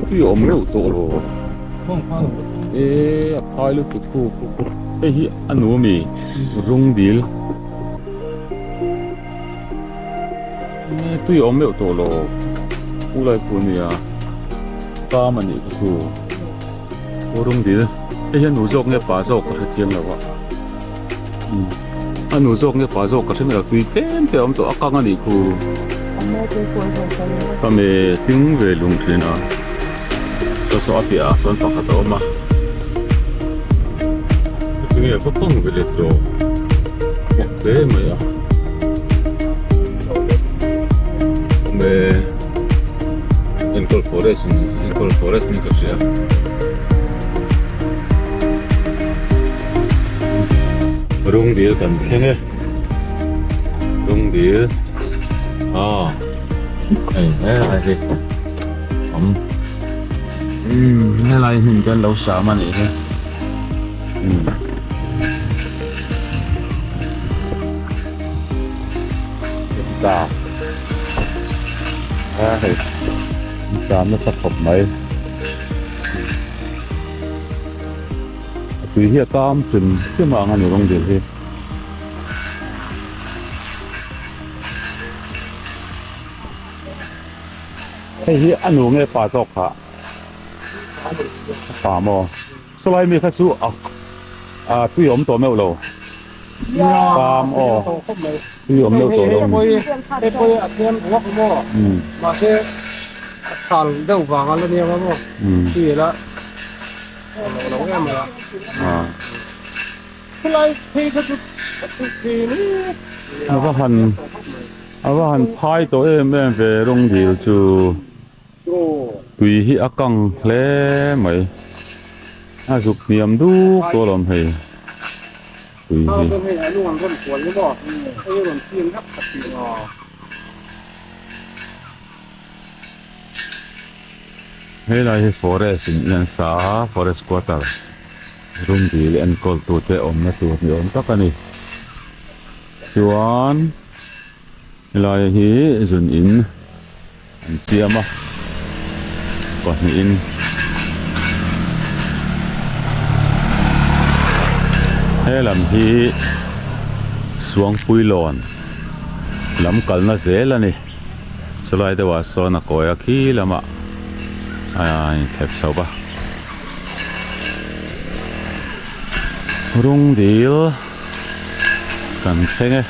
Tui a awm reuh tawh lo. E a phai lutuk khu khu khu. Hei hi a nu ami Rungdil. E tui a awm reuh tawh lo. Khu lai khu ania. Kam a nih kha khu. Aw Rungdil. Hei hi a nu zawk nge pa zawk ka hre chiang lo a. A nu zawk nge pa zawk ka hre mai lo tui tlem te a awm tawh a kang a nih khu. Kame tling ve lung thin a saw saw a piah ah sawn pakhat a awm a tinge a va kang ve let tawh mak hle mai a awm e enkawl forest enkawl forest niin ka hria. Rungdil kan thleng e Rungdil ah hei helai hi awm umm helai hmun te an lo sam a nih hi umm ta a hei an sam nasa khawp mai. A tui hi a kam hrim hrim ang a ni rawng dil hi. Hei hi a nu nge pa zawk kha? A pa maw? Sawlai mi kha chu a a tui awm tawh meuh lo. Kam aw tui awm meuh tawh lo. Hei pawh hi a tlem ruak maw? Mahse a thal deuh vang a la nia maw? Tui la. A va han a va han phai tawh em em ve rawng dil chu tui hi a kang hle mai a zuk hniam duk tawh alawm hei tui hi. Helai hi forest in en sa a forest quarter room dil enkawl tu te awmna tur ni awm tak a ni chuan helai hi zun in an siam a pahnihin helam hi Suangpuilawn lam kalna zel a ni. Chulai deuhah sawn a kawi a khi lamah a inthlep chho va. Rung dil kan thleng e.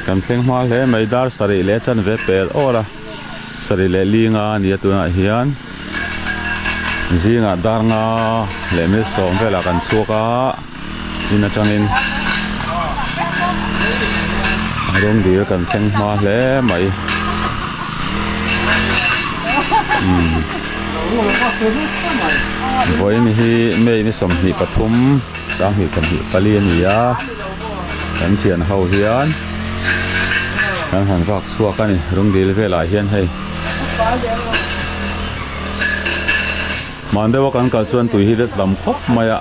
Kan thleng hma hle mai dar sarih leh chanve pel awr a. Sarih leh linga a ni a tunah hian zingah dar nga leh mil sawm velah kan chhuak a. In atangin rawng dil kan thleng hma hle mai umm vawiin hi May ni 23 2024 a ni a kan thian ho hian kan han vak chhuak a ni rawng dil velah hian hei. Hman deuha kan kal chuan tui hi let lam khawp mai a,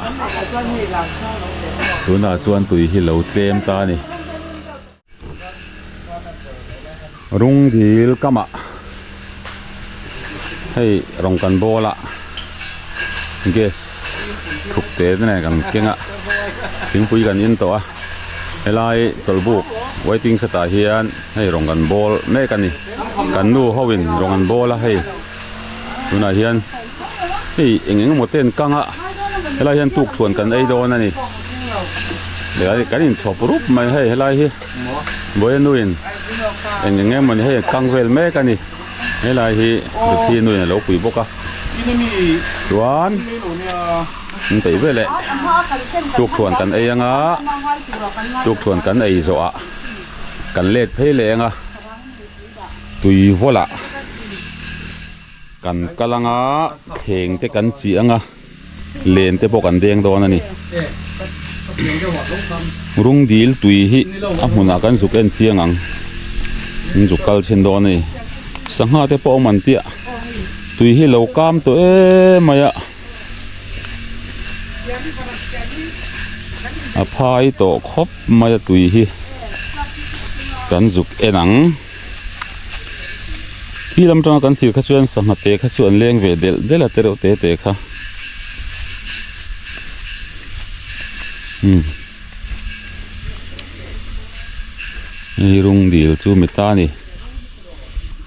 tunah chuan tui hi lo tlem ta a ni. Rung dil kamah hei rawng kan bawl a, gas thuk te te nen kan keng a, thingpui kan in tawh a, helai chawlhbuk waiting shed ah hian hei rawng kan bawl mek a ni. Kan nu ho in rawng an bawl a hei. Tunah hian hei eng eng emaw te an kang a helai hian tukthuan kan ei dawn a ni kan inchhawp rup mai hei helai hi Vawianuin eng eng emaw ni hei an kang vel mek a ni helai hi Ruthi nuin a lo pui bawk a chuan an peih veleh tukthuan kan ei anga tukthuan kan ei zawhah kan let phei leh anga. Tui vawlah kan kal anga thleng te kan chih anga len te pawh kan deng dawn a ni. Rung dil tui hi a hmunah kan zuk en chiang ang an zuk kal chhin dawn a ni. Sangha te pawh awm an tia tui hi lo kam tawh em mai a a phai tawh khawp mai a tui hi kan zuk en ang. Khi lam tanga kan thlir kha chuan sangha te kha chu an leng ve delh delh a tereuh te te kha. Umm hei rawng dil chu mi ta a ni.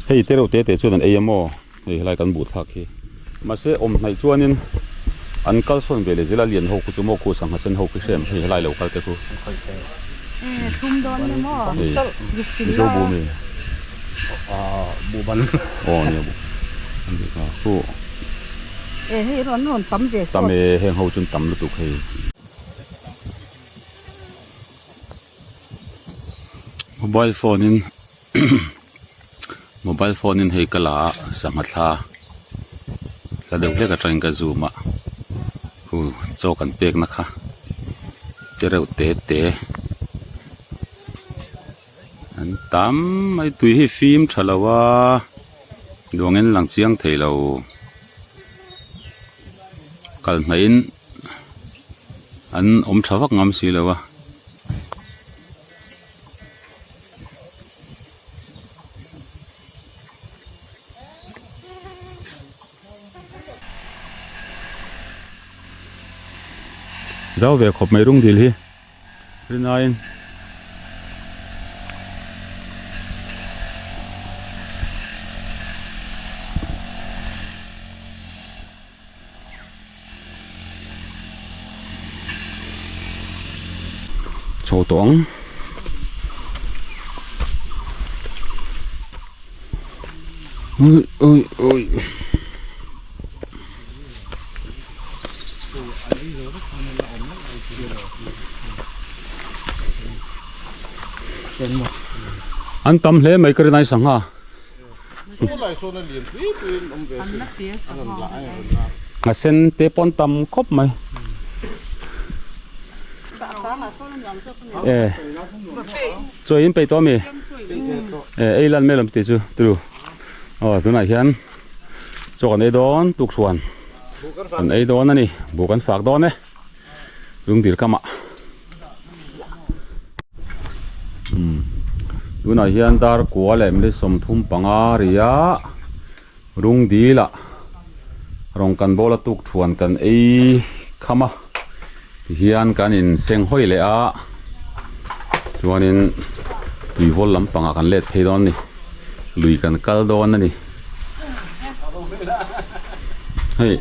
Hei tereuh te te chuan an ei a maw hei helai kan buh thlak hi. Mahse awm hnaih chuanin an kal sawn ve leh zel a lian ho khu chu maw khu sangha sen ho khi hrem hei helai lo kal te khu. Hei mizo bu mi aw nia bu khu tam e heng ho chu an tam lutuk hei. Mobile phone in mobile phone in hei ka la a sangha thla hla deuh hlek atangin ka zoom a khu chaw kan pek na kha te reuh te te an tam mai tui hi fim tha lo a duangin lang chiang thei lo kal hnaih in an awm tha vak ngam si lo a. Zau ve khawp mai rung dil hi rinaiin Chho tawh ang. Ui ui ui. An tam hle mai ka rinai sangha. A sen te pawn tam khawp mai e chaw in peih tawh ami e ei lan mai lam tih chu turu aw tunah hian chaw kan ei dawn tukṭhuan kan ei dawn a ni buh kan fak dawn e. Lungdil kamah umm tunah hian dar kua leh minute 35 ria Lungdil ah rawng kan bawl a tuk thuan kan ei kham a tihian kan in seng hawi leh a chuanin tuivawl lampangah kan let phei dawn a ni lui kan kal dawn a ni hei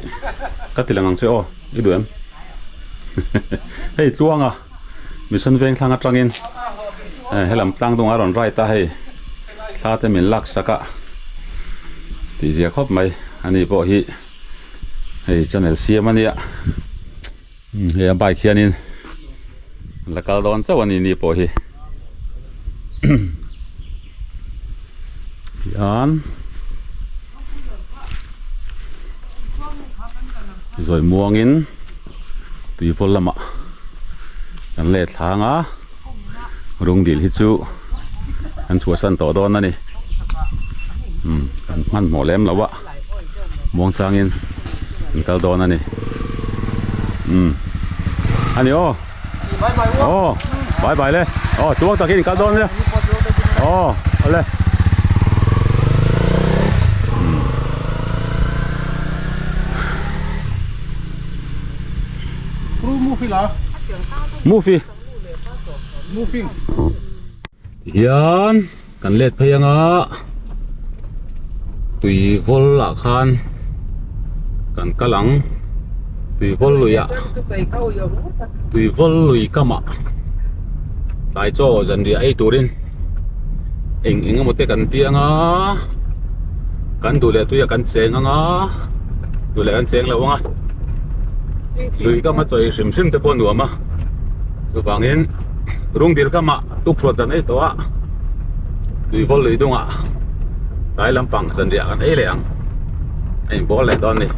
ka ti lang ang che aw. I duh em? Hei Tluanga Mission Vengthlang atangin helam tlang dung a rawn right a hei thla te min lak sak a tih zia khawp mai ani pawh hi hei channel siam a nia hei a bike hianin la kal dawn chauh a ni ni pawh hi hian. Zawi muangin tui vawl lamah kan let thlang a rung dil hi chu an chhuahsan tawh dawn a ni umm an hmanhmawh lem lo a muang changin an kal dawn a ni umm a ni aw aw bye bye le aw chuang takin kal dawn nia aw awle. Movie Moving Tihian kan let phei anga tui vawl ah khan kan kal ang tui vawl lui ah tui vawl lui kam ah tlai chaw zanriah ei turin eng eng emaw te kan piang a kan duh leh tui ah kan cheng anga duh leh kan cheng lo anga lui kam a chawi hrim hrim te pawh a nuam a chuvangin rung dil kam ah. Tukhruat kan ei tawh a, tuivawl lui dungah tlai lampang zanriah kan ei leh ang, a inbawl leh dawn a ni.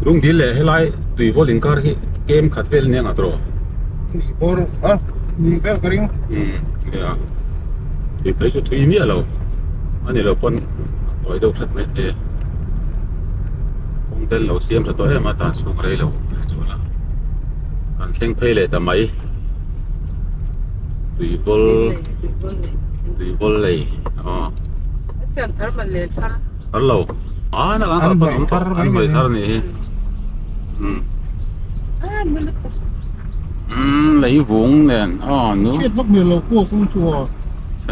Lungdil leh helai tuivawl inkar hi kem khat vel nia ngah tawh. Ni bawr a, ni vel ka ring. Umm nia, tui phei chu thui miah lo, a ni lo pawn a tawi deuh that mai thei a, kawng tel lo siam tha tawh em a tan chhung rei lo chuan a kan thleng phei leh ta mai. Tuivawl tuivawl lei aw. Siam thar man le thar. Thar lo. A na kan kal pawn awm tawh an hawi thar a nih hi. Umm. Umm lei vung nen a nu. Chhiat vak hmel lo kuak kawng chu a.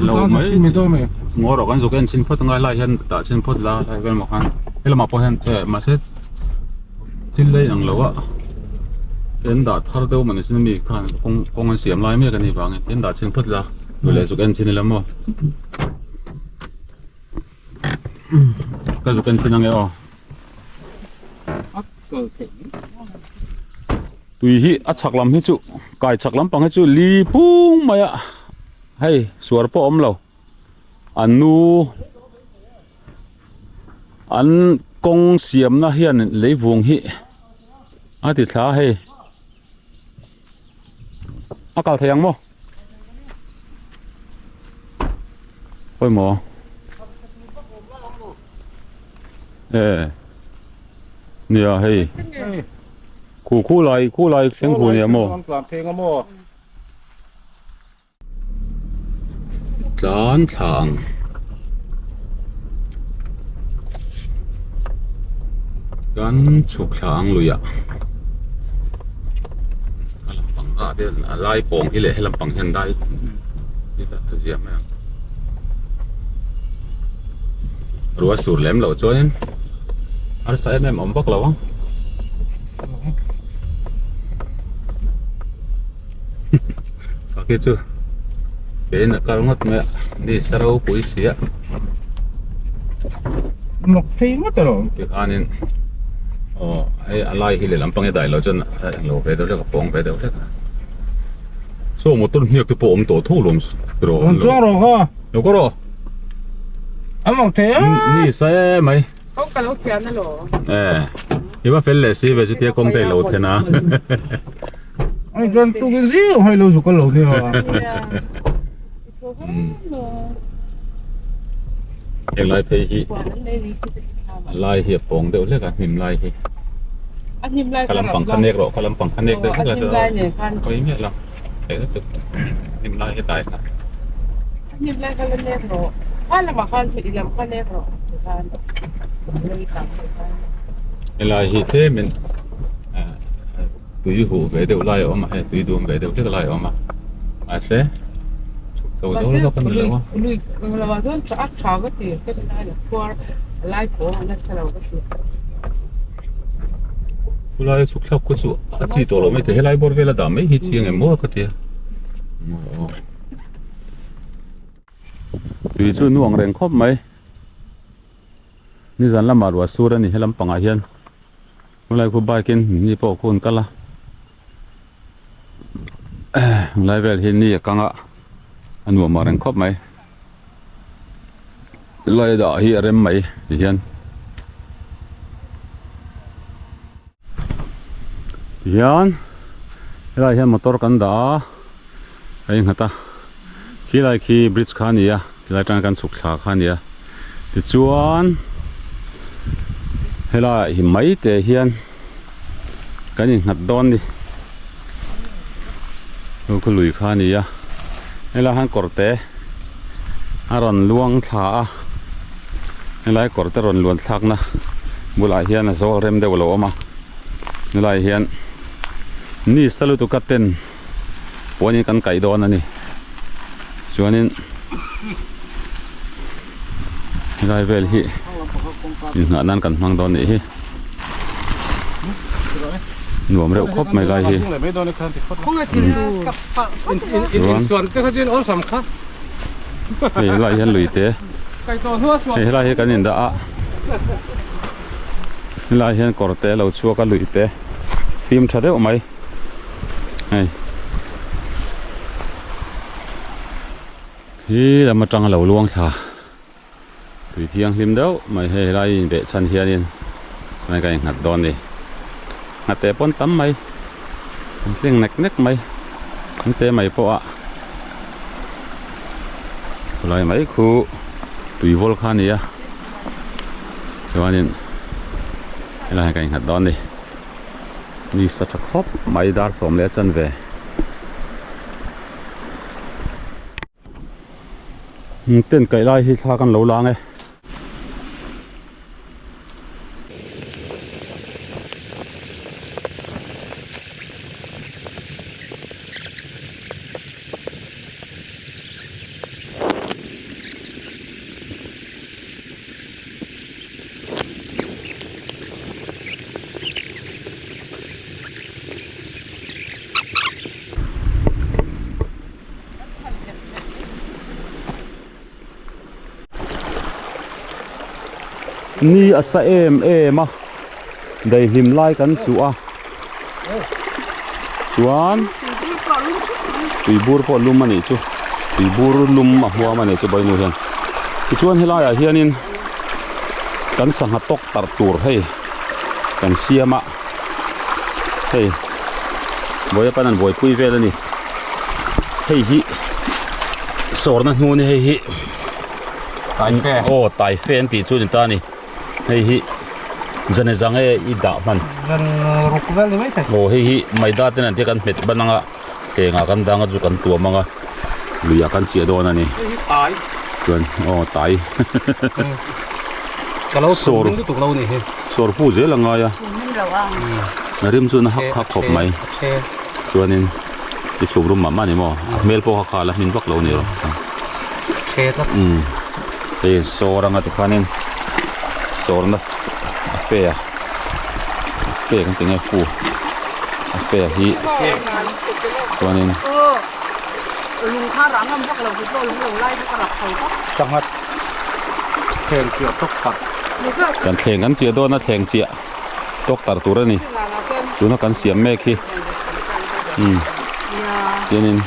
Lo mai. Ngaw rawh kan zuk en chhin phawt angai lai hian tah chhin phawt la lai vel maw khan helamah pawh hian eh mahse thil lei ang lo a en dah thar deuh mawni sin ami khan kawng kawng an siam lai mek anih vangin en dah chhin phawt la duh leh zuk en chhin ila maw ka zuk en chhin ange aw. Tui hi a chhak lam hi chu kai chhak lampang hi chu li pung mai a hei suar pawh a awm lo an nu an kawng siamna hian leivung hi a ti thla a hei a kal thei ang maw pawimawh e nia hei khu khu lai khu lai thleng hu nia maw. Tlan thla ang. Kan chhuk thla ang lui ah. A lampang ah te a lai pawng hi leh he lampang hian dai a zia mai ang. Ruah sur lem loh chuanin harsa em em awm vak lo ang. Faki chu kein a kal ngawt mai a ni sa ropui si a Mak thei ngawt alo tikhanin aw hei a lai hi lehlam pang hi dai lo chuan a englo ve deuh hlek a pawng ve deuh hlek a saw motor hniak te pawh a awm tawh tho lawm rawh Rawn chuang rawh kha lo kawr aw A mak thei a ni sa em mai. Kawng ka lo thian alo. Eh i va fel leh si ve chutia kawng te i lo then a. Ai chuan tukin zing hei lo zuk a lo nia. Heng lai phei hi a lai hi a pawng deuh hlek a hnim lai hi. Kha lampang kha nek rawh kha lampang kha nek deuh hlek a pawi miah lo theih lutuk hnim lai hi dai kha. Hnim lai kha la nek rawh kha lamah khan i lam kha nek rawh tikhan Helai hi tlemin tui huh ve deuh lai a awm a hei tui dum ve deuh hlek lai a awm a mahse chhuk chho zo lawk a ni lo a. Lui lovah chuan a tha ka ti ka ti lai khuar a lai pawh a nasa lo ka ti. Khulai chhuk thlak khu chu a chi tawh lo mai thei helai bawr vel a dah mai hi chiang em maw ka ti a. Tui chu nuang reng khawp mai. Nizan lamah ruah sur a ni helam pangah hian helai khu bike in ni pawh khu an kal a helai vel hi ni a kang a a nuam ang reng khawp mai helai dah hi a rem mai ti hian ti hian helai hian motor kan dah a a innghat a khilai khi bridge kha a ni a. Helai atanga kan chhuk thla kha a ni a tichuan helaiah hi mai te hian kan innghat dawn a ni chu khu lui kha a ni a helaiah hian kawr te a rawn luang thla a helai kawr te rawn luan thlak na bulah hian a zawl rem deuh a lo awm a helaiah hian ni sa lutuk a ten puanin kan kaih dawn a ni chuanin helai vel hi inngah nan kan hmang dawn nih hi nuam reuh khawp mai lai hi chuan hei helai hian lui te hei helai hi kan indah a helai hian kawr te a lo chhuak a lui te fim tha deuh mai. Hei hi lam atanga lo luang thla tui thianghlim deuh mai hei helai in beh chhan hianin tunah ka innghat dawn a ni nghat te pawn tam mai an tling nek nek mai an te mai pawh a khawlai mai khu tui vawl kha a ni a chuanin helai ah hian ka innghat dawn a ni. Ni sa tha khawp mai dar sawm leh a chanve. Tent kaih lai hi thla kan lo lang e. Ni a sa em em a daihlim lai kan chuh a chuan tuibur pawh lum a nih chu tuibur lum a huam a nih chu Bainu hian tichuan helai ah hianin kan sangha tawk tarh tur hei kan siam a hei vawiin pawn an buaipui vel a ni hei hi sawrna hnu a ni hei hi aw taife an tih chu a ni ta a ni. Hei hi zane zange i dah hman. Zan ruk vel ni mai thei. Aw hei hi maida ten an tia kan hmet ban anga hengah kan dang a chu kan tuam anga luiah kan chiah dawn a ni. Hei hi tai. Chuan aw tai. Ka lo thun ding lutuk lo ni hi. Sawr fu zel a ngai a. Na rim chu na hak hak khawp mai. Chuanin i chhum rum mah mah ni maw? A hmel pawh kha kha la hmin vak lo ni rawh. Umm hei sawr anga tikhanin sawrna a fe a fe kan ti nge fu a fe hi chuanin kan thleng kan chiah dawn a thleng chiah tawk tar tur a ni tuna kan siam mek hi umm chuanin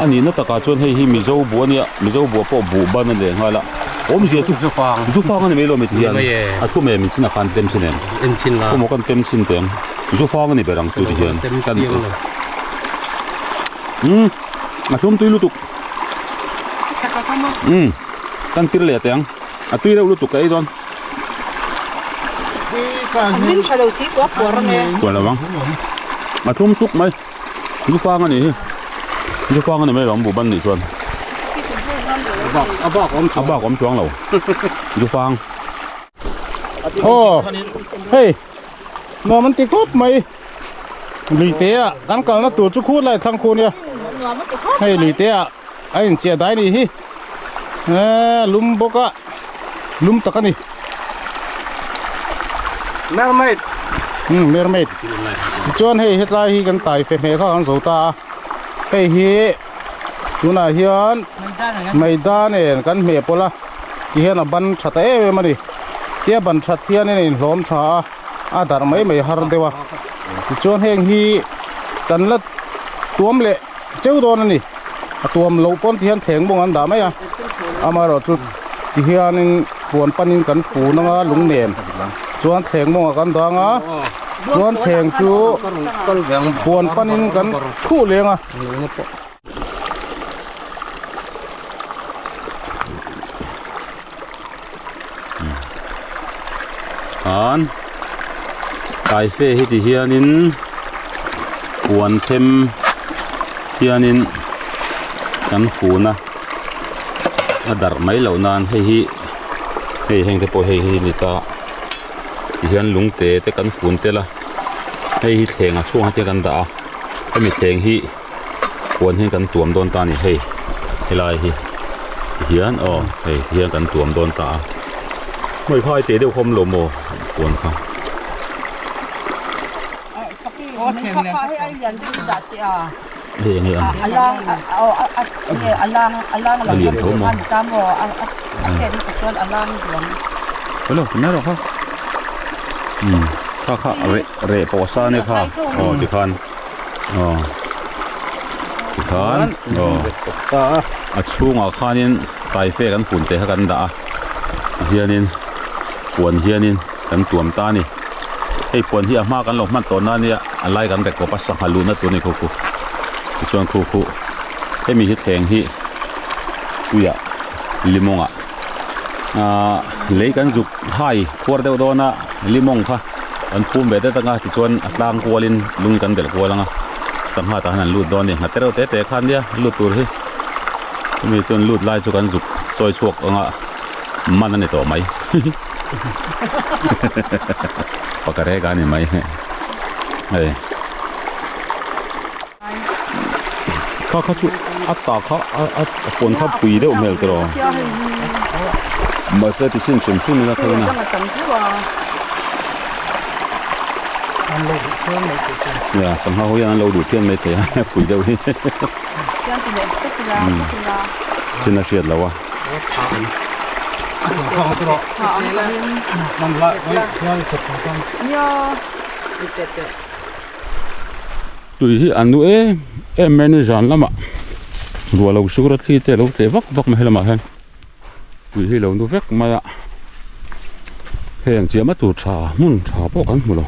a nihna takah chuan hei hi mizo buh a nia mizo buh pawh buh ban a leh nghal a awmzia chu zufang a ni mai lo mi ti hian a thu mai min chinah khan tem chin em kawmaw kan tem chin teh ang zufang a ni ber ang chu ti hian kan umm a thlum tui lutuk. Umm kan tir leh teh ang a tui reuh lutuk ka ei dawn. Min tha lo si kuah puar ang e. Kuah lo ang. A thlum suk mai. Zufang a nih hi. Zufang a ni mai lo ang buh ban nih chuan. A bak awm A bak awm chuang lo. Zufang. Aw hei nuam an ti khawp mai lui te ah kan kalna tur chu khur lai thlang khu nia hei lui te ah a inchiah dai ni hi eee lum bawk a lum tak a ni mermaid umm mermaid tichuan hei hetlai hi kan tai fe hmel kha kan zo ta a hei hi. Tunah hian maida nen kan hmeh pawlh a tihian a ban tha ta em em a ni tia ban that hian a inhlawm tha a a darh mai mai har deuh a tichuan heng hi kan la tuam leh cheu dawn a ni a tuam loh pawn tihian thleng bawng an dah mai a amaherawh chu tihianin puan panin kan fun anga lung nen chuan thleng mawngah kan dang a chuan thleng chu puan panin kan khuh leng a. An taife hi ti hianin puan them hianin kan fun a a darh mai loh nan hei hi hei heng te pawh hei hi ni ta ti hian lungte te kan fun tel a hei hi thleng a chhungah te kan dah a. Hemi thleng hi puan hian kan tuam dawn ta a ni hei helai hi tihian aw hei tihian kan tuam dawn ta a hmui kha hei teh deuh kha awm lo maw puan kha. Hei enge a a lian tho maw hello ti mai rawh kha umm kha kha reh. Reh pawh sa ania kha aw tikhan aw tikhan aw a chhungah khanin taife kan fun teh kha kan dah a tihianin puan hianin kan tuam ta a ni hei puan hi a hma kan lo hman tawh na ania a lai kan rek kawp a sangha luhna tur a ni khu khu tichuan khu khu hemi hi thleng hi tuiah limawngah ahh lei kan zuk hai khuar deuh dawn a limawng kha. An phum ve det anga tichuan a tlang kualin lung kan belh kual anga sangha tah hian an lut dawn a ni nghat reuh te te khan nia lut tur hi chumi chuan lut lai chu kan zuk chawi chhuak anga man a ni tawh mai pakarek a ni mai hei kha kha chu a ta kha a a pawn kha pui deuh hmel tiraw mahse ti sin hrim hrim ila thei na. An lo duh phian mai thei chuan. Ya sangha ho hian an lo duh phian mai thei a pui deuh hi. Chuan ti leh vek ila vek ila. Chin a hriat loh a. Tui hi a nu em em mai a ni zan lamah ruah lo sur a thli te a lo tleh vak vak mai helamah hian tui hi a lo nu vek mai a heng chiahna tur tha hmun tha pawh kan hmu lo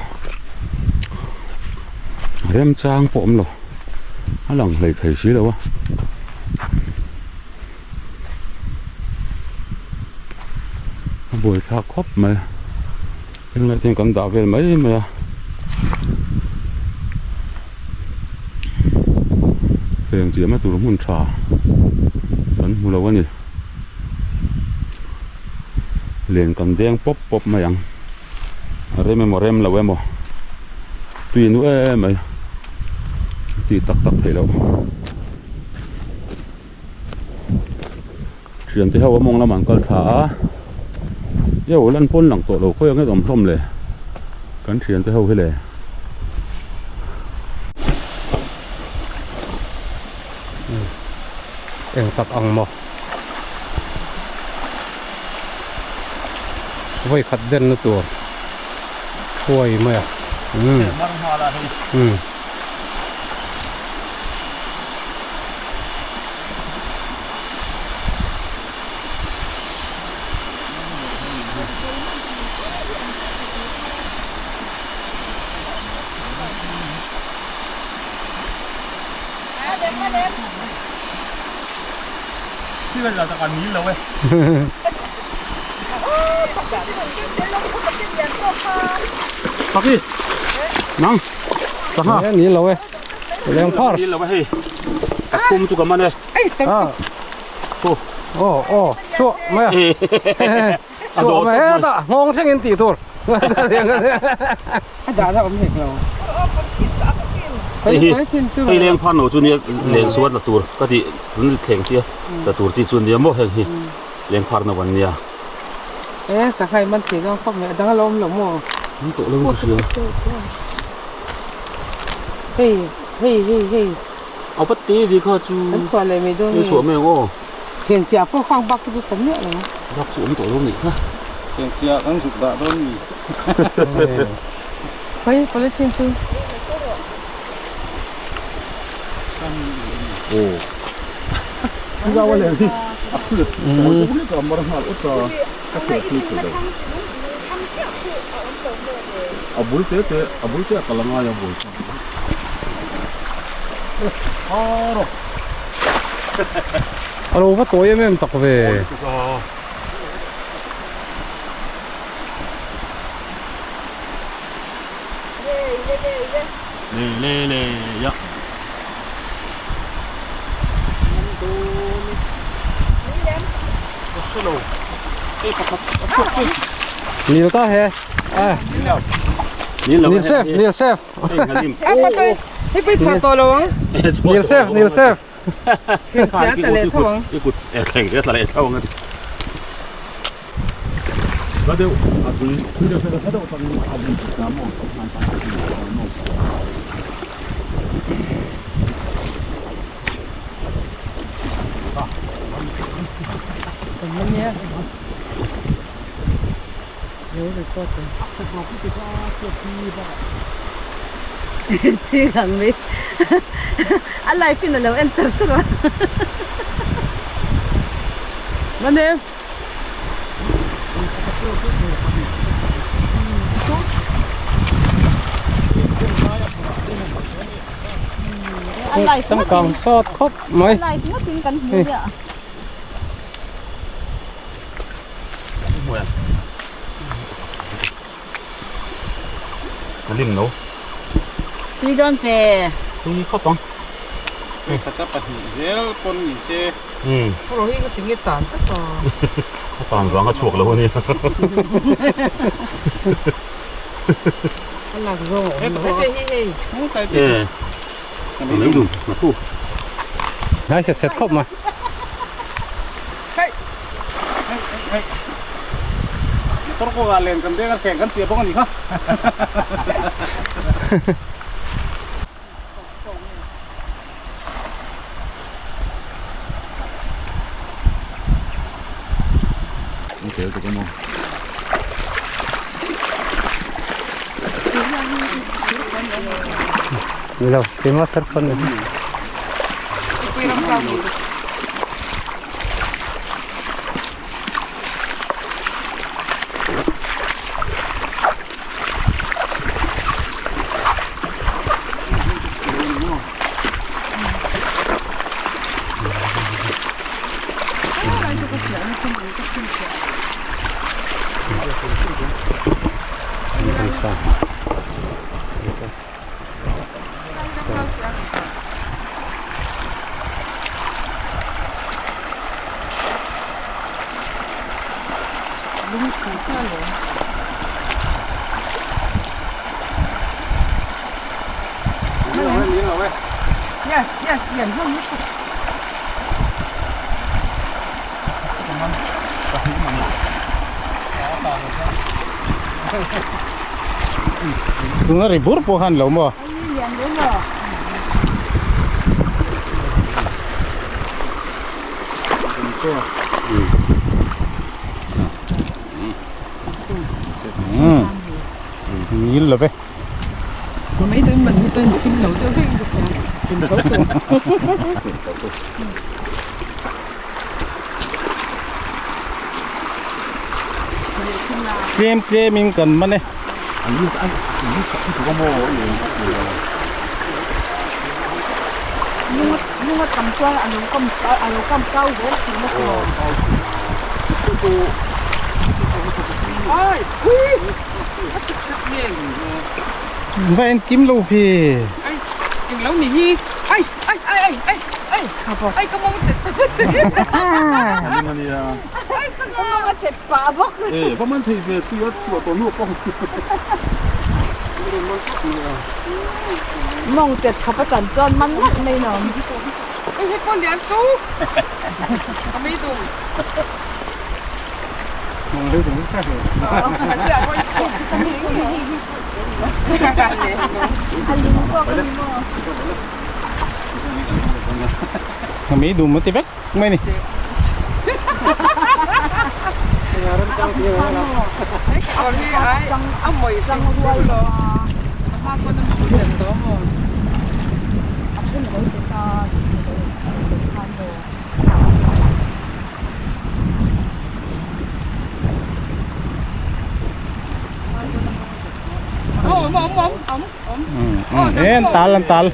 remchang pawh a awm lo a lang hlei thei si lo a. A buai thlak khawp mai englo te kan dah vel mai mai a heng chiahna tur hmun tha kan hmu lo a ni len kan deng pawp pawp mai ang a rem emaw rem lo emaw tui nu em mai tih tak tak theih loh. Thian te ho a mawng lamah an kal thla a eo lan pawn lang tawh lo khawi ang nge awm hlawm le kan thian te ho hi le. Eng tak ang maw vawi khat den na tur thuai mai a umm. Nang sangha ni lo e leng phar ni lo hei a kum chu ka man e ah oh oh suah mai a suah mai hetah nghawng thleng in tih tur a dah na awm hek lo hei hi hei leng phar no chu nia leng suat la tur ka tih tun thleng chi la tur chi chu nia maw heng hi leng phar no an nia e sangha i man thei dawn khawp mai a dang a lo awm lo maw an tawh lo ka hria hei hei hei hei a va te ve kha chu an chhuah leh mai dawn nge chhuah mai ang aw thian chiah pawh khang bak te chu tam miah lo bak chu awm tawh lo nih kha thian chiah kan zuk dah dawn mi hei polythene chu aw a bul te te a bul te a kal angai a bul a lo va tawi em em tak ve le le le ya nil ta he a nil nil sef nil sef hei pawh chhuah tawh lo ang nil sef nil sef thian tla leh tho ang Chhing mai a life in a lo en char char a. Mane. A life Changkang sawt khawp mai. A life ngawtin kan hmu nia. Ka lim no. Tui dawn ve. Tui khawp ang. Khata pahnih zel pawn ni se. Pawh hi ka ti nge tan tak a. A tan vang a chhuak lo a nia. A lak zawng a awm lo. Hei hei hei. E. Ka lei dum. Na thu. Nai set set khawp mai. Motor kawngah len kan deng a thleng kan chiah bawk a nih kha. Ni lo, keimah thar phone a ni. Tuna ri bur pawh khan lo maw? Ngil lo ve. Tlem tlem in kan man e. Va en kim lo ve. Mawng tet khawp a chan chuan man ngat mai lawm. A lung zawk a ni maw? A mei dum a ti vek mai ni. E an tal an tal.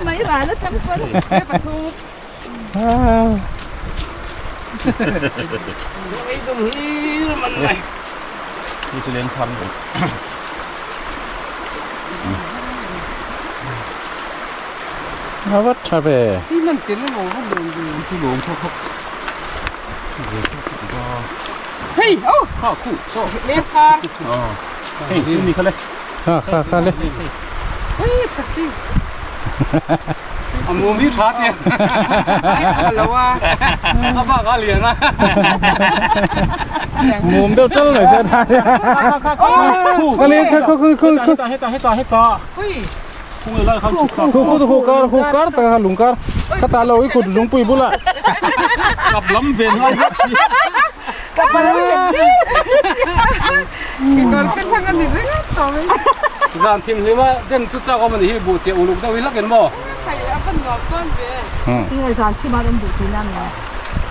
Mai ral a chang pawn. A va tha ve. Kha kha kha le. Mum deuh tal mai se tha. Kha le kha khu khu khu khu. Khu khu khu kar khu kar ta kha lung kar. Kha ta lo i kut zungpui bulah. Zan thim hlima den chu chak awm a nih hi buh chiah uluk deuh hi hlakin maw?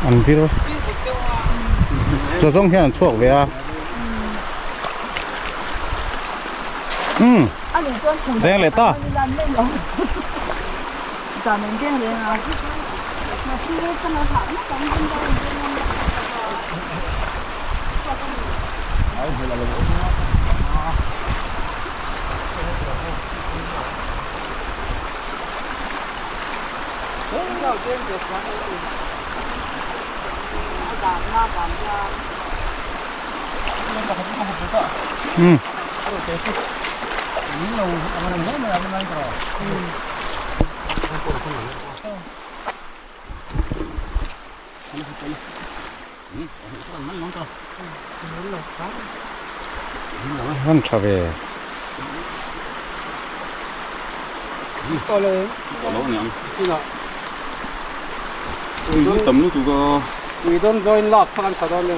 An vir chaw zawng hian an chhuak ve a. Umm deng leh ta. Umm. Hman tha ve. Tawh lo em? Tawh lo aniang. Ui tam lutuk a. We don't join lak kha kan tha dawn nia.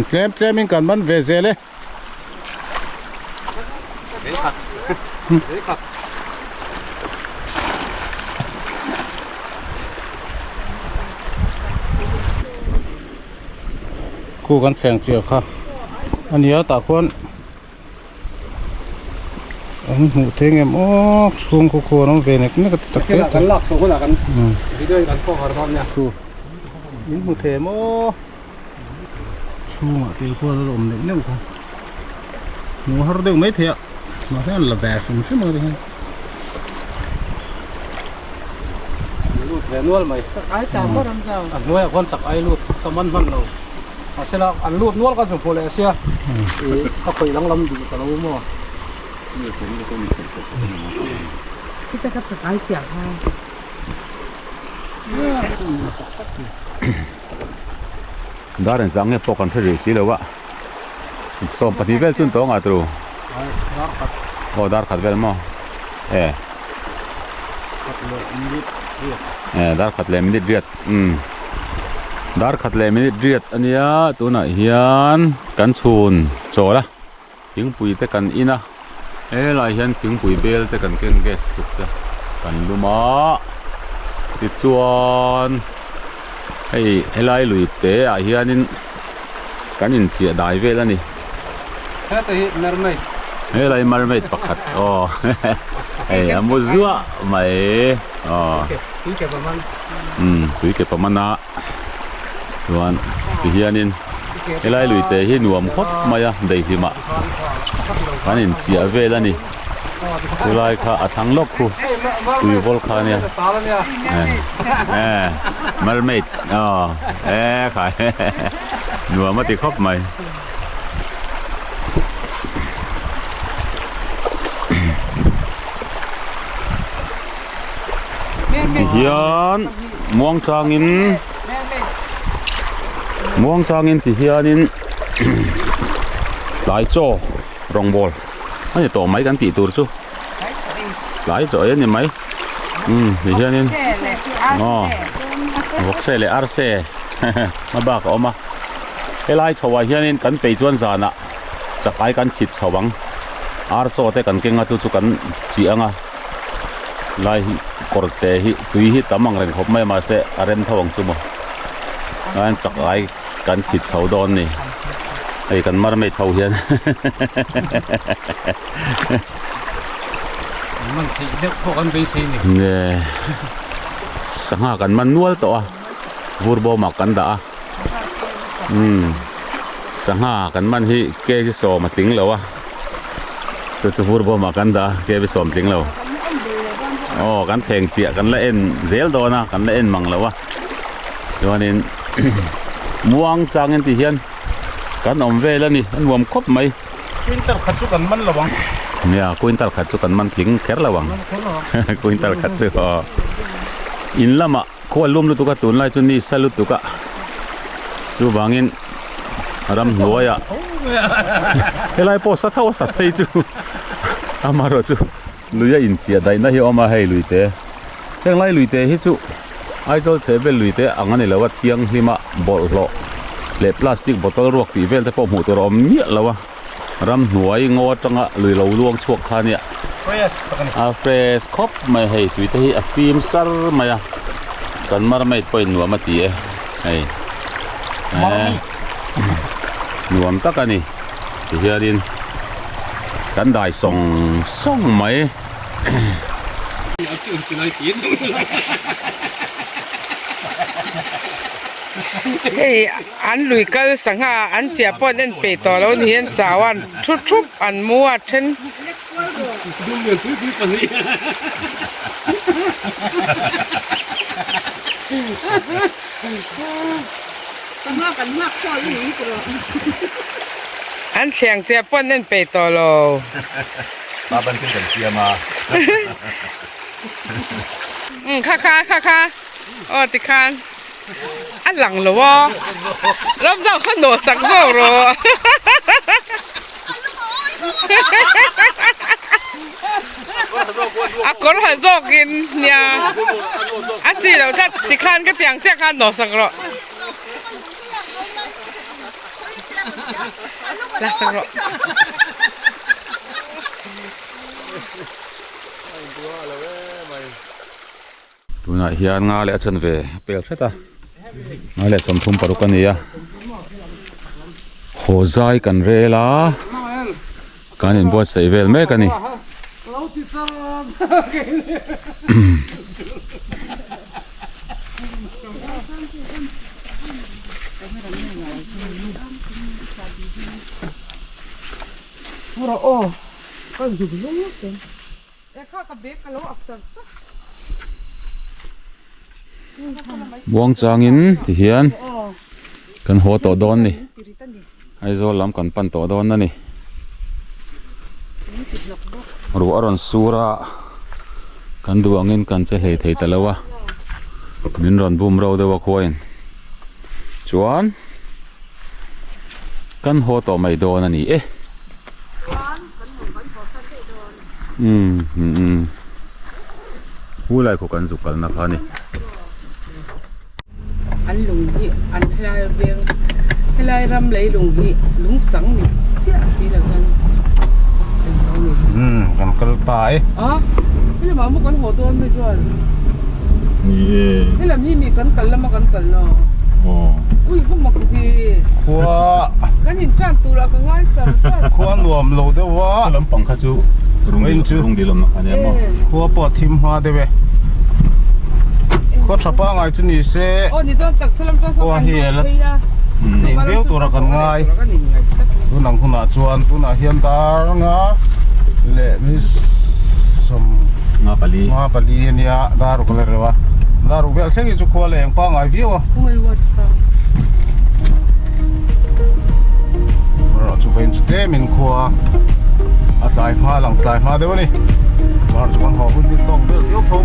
Tlem tlem in kan man ve zel e. Khu kan thleng chiah kha a nia tah khuan an hmuh thei ngem aw chhung khaw khuan awm ve nek nek a ti tak tak kan lak chhuah hunah kan video in kan cover dawn nia khu min hmu thei em aw. Chhungah te khuan a la awm neuh neuh kha hmuh har deuh mai thei a mahse an la ve hrim hrim ang hian lut ve nual mai chak ai ta maw ram zau a hnuaiah khuan chak ai lut ka man hman lo mahse la an lut nual ka zu hmu leh sia ih ka khawih lang lam duh ta lo maw khita ka chak ai chiah kha. Dar in zang nge pawh kan hre rih si lo a 12 vel chun tawng ah tru aw dar khat vel maw e e dar khat leh minute riat umm dar khat leh minute riat ania tunah hian kan chhun chawl a thingpui te kan in a helai hian thingpui bel te kan ken gas tuk te kan lum a tichuan hei helai lui te ah hianin kan inchiah dai vel a ni heta hi mermaid helai mermaid pakhat aw hei a mu zuah mai aw tui ke paman umm tui ke paman a. Chuan tihianin helai lui te hi nuam khawp mai a daihlimah kan inchiah vel a ni chulai kha a thlang lawk khu tui vawl kha ania eh mermaid aw eh khai nuam a ti khawp mai. Tihian muang changin muang changin ti hianin tlai chaw rawngbawl a ni tawh mai kan tih tur chu tlai chaw ei a ni mai umm ti hianin aw vawkse leh arse a bak a awm a helai chho ah hianin kan pei chuan zanah chakai kan chhit chho ang ar chaw te kan keng a chu chu kan chih ang a. Lai hi kawr te hi tui hi tam ang reng khawp mai a mahse a rem tho ang chu maw chuan chak ai kan chhit chho dawn ni hei kan mermaid ho hian man theih deuh pawh kan beisei ni nge sangha kan man nual tawh a vur bawmah kan dah a umm sangha kan man hi kg sawm a tling lo a. Chu chu vur bawmah kan dah a kv sawm tling lo aw kan thleng chiah kan la en zel dawn a kan la en mang lo a chuanin muang changin ti hian kan awm vel a ni a nuam khawp mai quintal khat chu kan man lo ang nia quintal khat chu kan man tling kher lo ang quintal khat chu aw in lamah khual lum lutuk a tunlai chu ni sa lutuk a chuvangin ramhnuaiah helai pawh sa tho a sa phei chu amaherawh chu lui a inchiah daihna hi a awm a hei lui te heng lai lui te hi chu Aizawl chhehvel lui te ang a ni lo a thianghlima bawlhhlawh leh plastic bottle ruak tih vel te pawh hmuh tur a awm miah lo a ramhnuai ngaw atanga lui lo luang chhuak kha ania a fresh khawp mai hei tui te hi a fim sar mai a kan mermaid pawhin nuam a ti e hei eh nuam tak a ni tihianin kan dai sawng sawng mai. Hei an lui kal sangha an chiah pawh an en peih tawh lo ni hian chau a an thu thup an mu a then. An thleng chiah pawh an en peih tawh lo. Pa ban thil kan siam a. Umm kha kha kha kha aw tikhan a lang lo aw ram zau kha nawh sak zawk rawh. A kawr ha zawkin nia a chi loh tlat tikhan ka tiang chiah khan nawh sak rawh. La sak rawh. Tunah hian nga leh a chanve a pel hret a nga leh 36 a ni a haw zai kan rel a kan inbuatsaih vel mek a ni. Muang changin ti hian kan haw tawh dawn ni Aizawl lam kan pan tawh dawn a ni ruah a rawn sur a kan duh angin kan che hlei thei ta lo a min rawn bum ro deuh a khuain chuan kan haw tawh mai dawn a ni e. Umm umm Hu lai khaw kan zuk kalna kha a ni. An lung hi an helai veng helai ram lei lung hi lung chang ni chiah si lo hian englo ni. Umm kan kal ta e. A helamah maw kan haw dawn mai chuan. Ni e. Helam hi mi kan kal lama kan kal na. Aw. Ui va mak ve. Khua. Kan in tan tur ah ka ngai char char. Khua nuam lo deuh a. Saw lampang kha chu rung dil awm a nia maw. Khua pawh a thim hma deuh e. Khua tha pangai chu ni se. Aw ni dawn tak saw lam tang saw kan haw phei a. Eng viau tura kan ngai. Tunang hunah chuan tunah hian dar nga leh ni sawm nga pali nga pali a nia dar ruk a la reuh a dar ruk vel thleng hi chu khua leh eng pangai viau a. Erawh chu vawiin chu tlemin khua a tlai hma lang tlai hma deuh a ni. Bar chu kan haw hun hi tawk vel viau tho.